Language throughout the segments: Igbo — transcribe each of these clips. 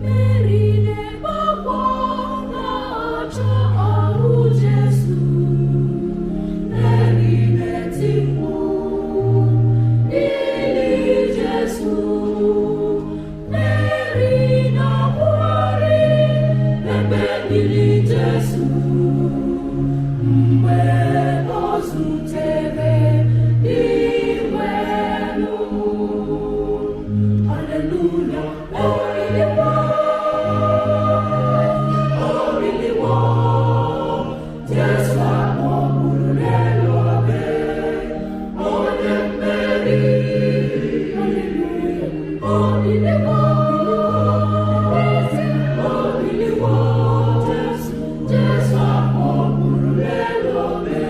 Meri na-ebe akwa na-achọ ọrụ Jesu. Meri na-eti mkpu n'ili Jesu. Meri na-akwụgharị n'ebe ili Jesu. Mgbe o zutere Dinwenu. Hallelujah, o biliwo, o biliwo, Jesu akpọgburu n'elu obe, onye mmeri. Hallelujah, o biliwo, o biliwo, Jesu, Jesu akpọgburu n'elu obe,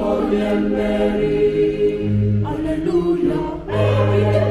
onye mmeri. Hallelujah, o biliwo.